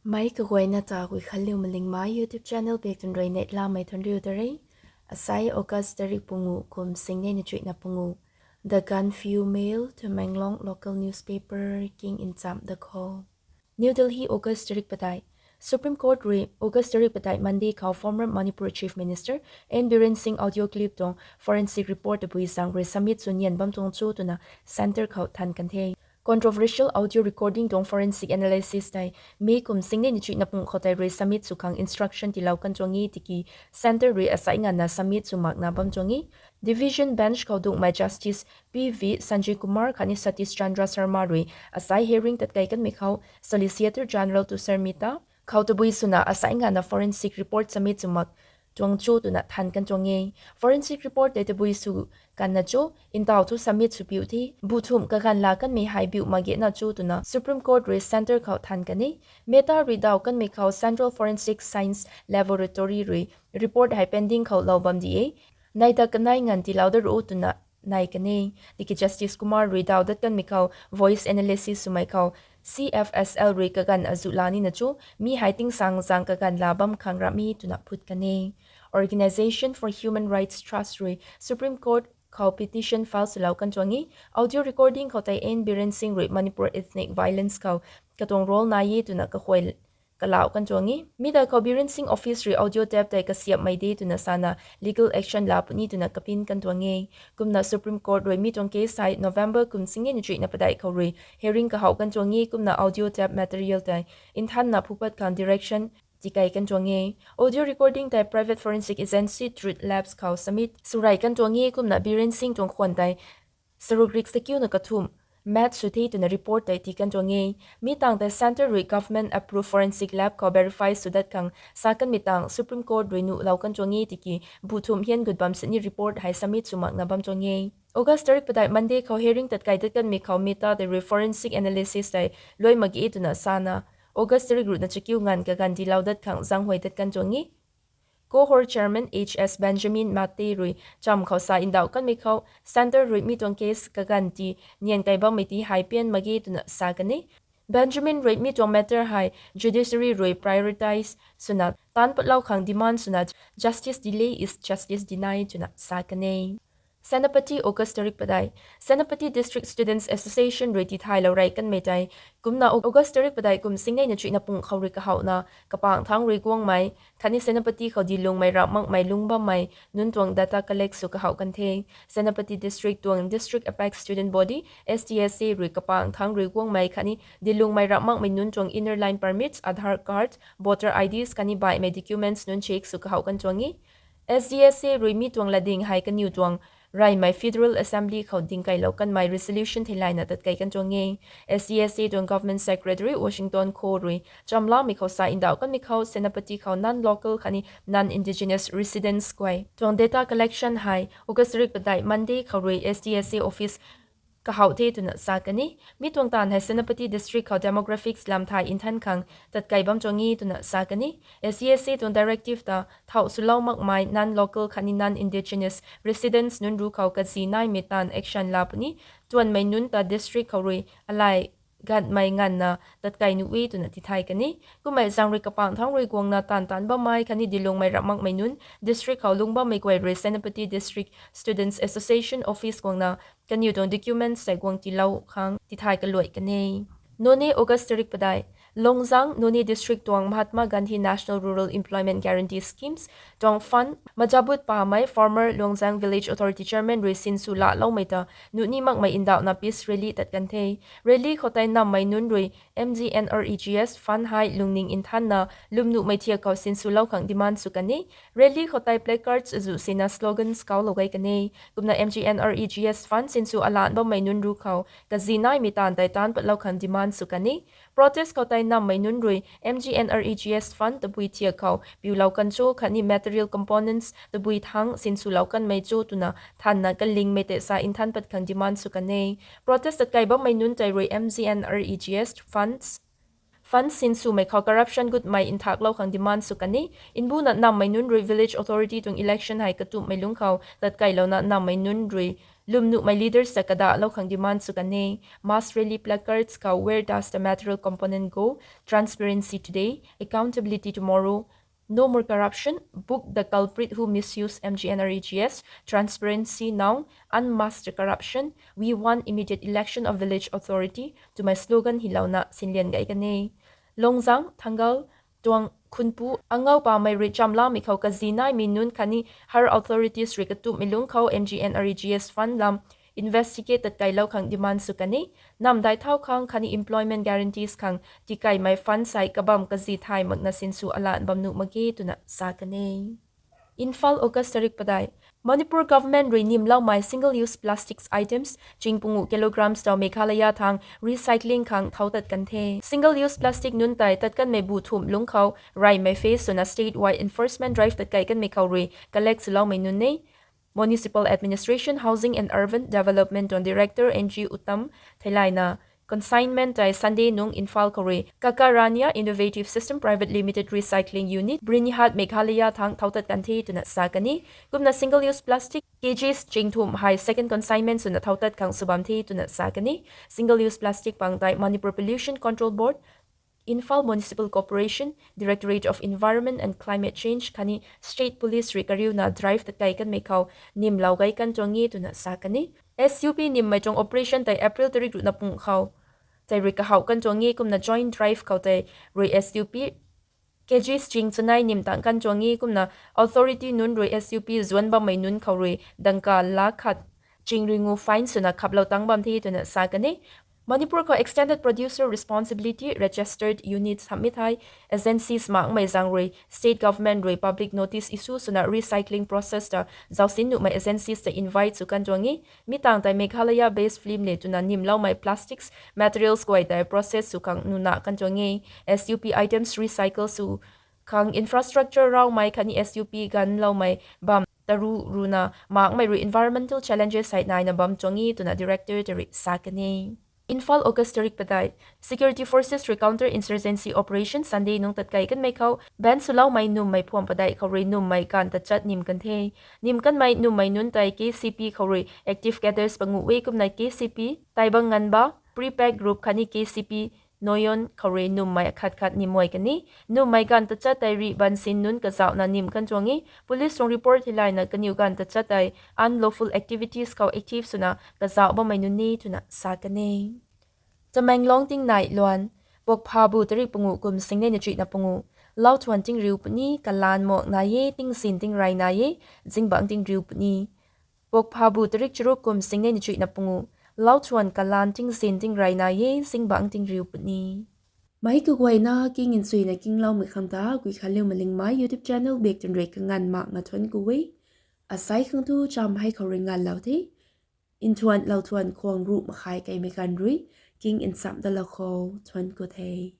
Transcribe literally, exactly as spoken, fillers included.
Mei kaguayna ta Guikhanliu Malingmei YouTube channel bak tun rui neihlamei thuanriu ta re. Asai August tarik pungu kum singnei na chuihna pungu. The Gaanphiu Mail, Tamenglong local newspaper king ncham da kho. New Delhi, August tarik padeih. Supreme Court rui August tarik padeih Monday khou former Manipur Chief Minister N Biren Singh audio clip tuang forensic report tabui zaeng rui submit sw nian bam tuang cho twna centre khou than kan the. Controversial audio recording tuang forensic analysis tei May kum singnei na chuihna pung khou tei rui submit sw khang instruction tiilou kan tuang e tiki centre rui asai nganvna submit sw makna bam tuang e. Division bench khou dungmei Justice P V Sanjay Kumar khatni Satish Chandra Sharma rui asai hearing tatkei kanmei khou Solicitor General Tushar Mehta khou tabui swna asai nganvna forensic report submit sw mak tuang cho twna than kan tuang e. Forensic report tei tabui sw kanna cho, ntaw thu submit sw piu the, bu thumh kaganv la kanmei hei biu mak gena cho twna Supreme Court rui centre khou than kan e. Mehta rui daw kanmei khou Central Forensic Science Laboratory rui report hei pending khou lou bam di e. Neihda kanei nganv tiilou da ru twna nai kan e. Tiki Justice Kumar rui daw dat kanmei khou voice analysis swmei khou C F S L rui kaganv azuh la nina cho, mi hei tingsang zaeng kaganv la bam khang ramh e twna phut kan e. Organisation for Human Rights Trust rui Supreme Court khou petition file swlou kan tuang e. Audio recording khou tei N Biren Singh rui Manipur ethnic violence khou katuang role nai e twna kahuay kalau kan tuang e. Mi da khou Biren Singh office rui audio tape tei kasiamhmei de twna sana legal action la puni twna kapin kan tuang e. Kumna Supreme Court rui mi tuang case hei November kum singnei na chuihna padeih khou rui hearing kahouh kan tuang e. Kumna audio tape material tei nthanna phupat khang direction tikei kan tuang e. Audio recording tei private forensic agency Truth Labs khou submit swrey kan tuang e. Kumna Biren Singh tuang khwan tei saruk rik sakiuna kathumh match sw the twna report tei tii kan tuang e. Mi tangv tei centre rui government approved forensic lab khou verify sw dat khang sa kanmei tangv Supreme Court rui nuhlou kan tuang e tiki bu thumh hian gut bam sini report hei submit sw makna bam tuang e. August tarik padeih Monday khou hearing tatkei dat kanmei khou Mehta tei rui forensic analysis tei luai mak ge twna sana August tarik ruhna chakiu nganv kaganv tiilou dat khang zaenghuay dat kan tuang e. COHUR chairman H S Benjamin Mate rui cham khou sa ndauh kanmei khou centre rui mi tuang case kaganv ti nian kai bammei ti hei pian mak ge twna sa kan e. Benjamin rui mi tuang matter hei judiciary rui prioritise swna taanc patlou khang demand swna justice delay is justice deny twna sa kan e. Senapati, August tarik padeih. Senapati District Students Association rui tithaylou rey kanmei tei kumna August tarik padeih kum singnei na chuihna pung khou rui kahouhna Kapangthang rui guangmei khatni Senapati khou dilungmei ramh makmei lungc bammei nunc tuang data collect sw kahouh kan the. Senapati District tuang District Apex Student Body, S D S A rui Kapangthang rui guangmei khatni dilungmei ramh makmei nunc tuang Inner Line Permits, Aadhaar cards, voter I Ds khatni baihmei documents nunc check sw kahouh kan tuang e. S D S A rui mi tuang latding hei kaniw tuang reymei Federal Assembly khou dingkeilou kanmei resolution theilayna tatkei kan tuang e. S D S A tuang Government Secretary Washington Kho rui chamlamei khou sa ndauh kanmei khou Senapati khou non-local khatni non-indigenous residents guay tuang data collection hei August tarik padeih Monday khou rui S D S A office kahouh the twna sa kan e. Mi tuang taanv hei Senapati District khou demographics lam thay nthan khang tatkei bam tuang e twna sa kan e. S D S A tuang directive ta thauh swlou makmei non-local khatni non-indigenous residents nunc ru khou kazi naimei taanv action la puni, tuanmei nunc ta district khou rui alai ganhmei nganvna tatkei nuh e twna tithay kan e. Kummei zaeng rui Kapangthang rui guangna taanv taanc bammei khatni dilungmei ramh makmei nunc district khou lungc bammei guay rui Senapati District Students Association office guangna kaniw tuang documents tei guang tiilou khang tithay kaluai kan e. Noney, August tarik padeih. Longzang, Noney District tuang Mahatma Gandhi National Rural Employment Guarantee Schemes tuang fund mazabut pamei former Longzang Village Authority Chairman rui sinsw laloumei ta nuh ni makmei ndauhna peace rally tat kan the. Rally khou tei nammei nunc rui M G N R E G S fund hei lungning nthanna lwmnuhmei thiak khou sinswlou khang demand sw kan e. Rally khou tei placards azuh sina slogans kaulou gei kan e. Kumna M G N R E G S fund sinsw alan bammei nunc ru khou kazi naimei taanv tei taanc patlou khang demand sw kan e. Protest khou tei nammei nunc rui M G N R E G S fund tabui thiak khou piulou kan cho khatni material components tabui thangc sinswlou kanmei cho twna thanna kalingmei tei sa nthan pat khang demand sw kan e. Protest tatkei bammei nunc tei rui M G N R E G S funds Fund sinswmei khou corruption gutmei nthaklou khang demand sw kan e. Mbuna nammei nunc rui village authority tuang election hei katumhmei lungc khou tatkailouna nammei nunc rui lwmnuhmei leaders ta kadahlou khang demand sw kan e. Mass rally placards khou Where does the material component go? Transparency today, accountability tomorrow, No more corruption, book the culprit who misuse M G N R E G S, transparency now, unmask the corruption, we want immediate election of village authority twmei slogan hylouna sinlian gay kan e. Longzang, Thangal tuang khunpu Angou Pamei rui chamlamei khou kazi naimei nunc khatni higher authorities rui katumhmei lungc khou M G N R E G S fund lam investigate tatkailou khang demand sw kan e. Namdai thau khang khatni employment guarantees khang tikaimei fund sei kabam kazi thay makna sinsw alan bam nuh mak ge twna sa kan e. Imphal, August tarik padeih. Manipur government rui nimloumei single use plastics items ching pungu kilograms tau Meghalaya thang recycling khang thau tat kan the. Single use plastic nunc tei tat kanmei bu thumh lungc khou reymei phase swna state wide enforcement drive tatkai kanmei khou rui collect swloumei nunc e. Municipal Administration, Housing and Urban Development tuang Director N G Uttam theilayna consignment tei Sunday nung Imphal khou rui Kakarania Innovative System Private Limited Recycling Unit, Byrnihat, Meghalaya thang thau tat kan the twna sa kan e. Kumna single use plastic kgs ching thumh hei second consignment swna thau tat khang sw bam the twna sa kan e. Single use plastic pang tei Manipur Pollution Control Board, Imphal Municipal Corporation, Directorate of Environment and Climate Change khatni State Police rui kariuna drive tatkai kanmei khou nimlou gay kan tuang e twna sa kan e. S U P nimmei tuang operation tei April tarik ruhna pung khou tei rui kahouh kan tuang e. Kumna joint drive khou tei rui S U P kgs ching chanei nim tang kan tuang e. Kumna authority nunc rui S U P zuan bammei nunc khou rui dangka lakh khat ching rui ngu fine swna khaplou tang bam the twna sa kan e. Manipur khou Extended Producer Responsibility Registered Units hamhmei thei agencies makmei zaeng rui state government rui public notice issue swna recycling process ta zausin nuhmei agencies ta invite sw kan tuang e. Mi tang tei Meghalaya based film le twna nimloumei plastics materials guay tei process sw khang nuna kan tuang e. S U P items recycle sw khang infrastructure raumei khatni S U P ganvloumei bam taru runa makmei rui environmental challenges hei naina bam tuang e twna director tei rui sa kan e. Imphal, August tarik padeih. Security forces rui counter insurgency operation Sunday nung tatkai kanmei khou ban swloumei nummei phuam padeih khou rui nummei ganv tachat nim kan the. Nim kanmei nummei nunc tei K C P khou rui active cadres panguh e. Kumna K C P Taibang Nganba, Prepack group khatni K C P Noyon khou rui nummei khat khat nimhuay kan e. Nummei ganv tachat tei rih bansin nunc kazauhna nim kan tuang e. Police tuang report theilayna kaniw ganv tachat tei unlawful activities khou active swna kazauh bammei nunc e twna sa kan e. Tamenglong tingnai luan. Pokphabu tarik panguh kum singnei na chuihna panguh. Lauthuan tingriu puni, kalan muak nai e, tingzin tingrey nai e, zingbangc tingriu puni. Pokphabu tarik charuk kum singnei na chuihna panguh. Lauthuan, kalan, tingzin tingrey nai e, zingbangc tingriu puni. Meic kaguayna king nchuina kingloumei khang ta Guikhanliu Malingmei YouTube channel bak twn rui kanganv mak nga thuanc ku e. Asei khang thu cham hei khou rui nganvlou the. Nthuan lauthuan khwang ruh makhai keimei ganv rui king nchamh dalou khou thuanc ku the.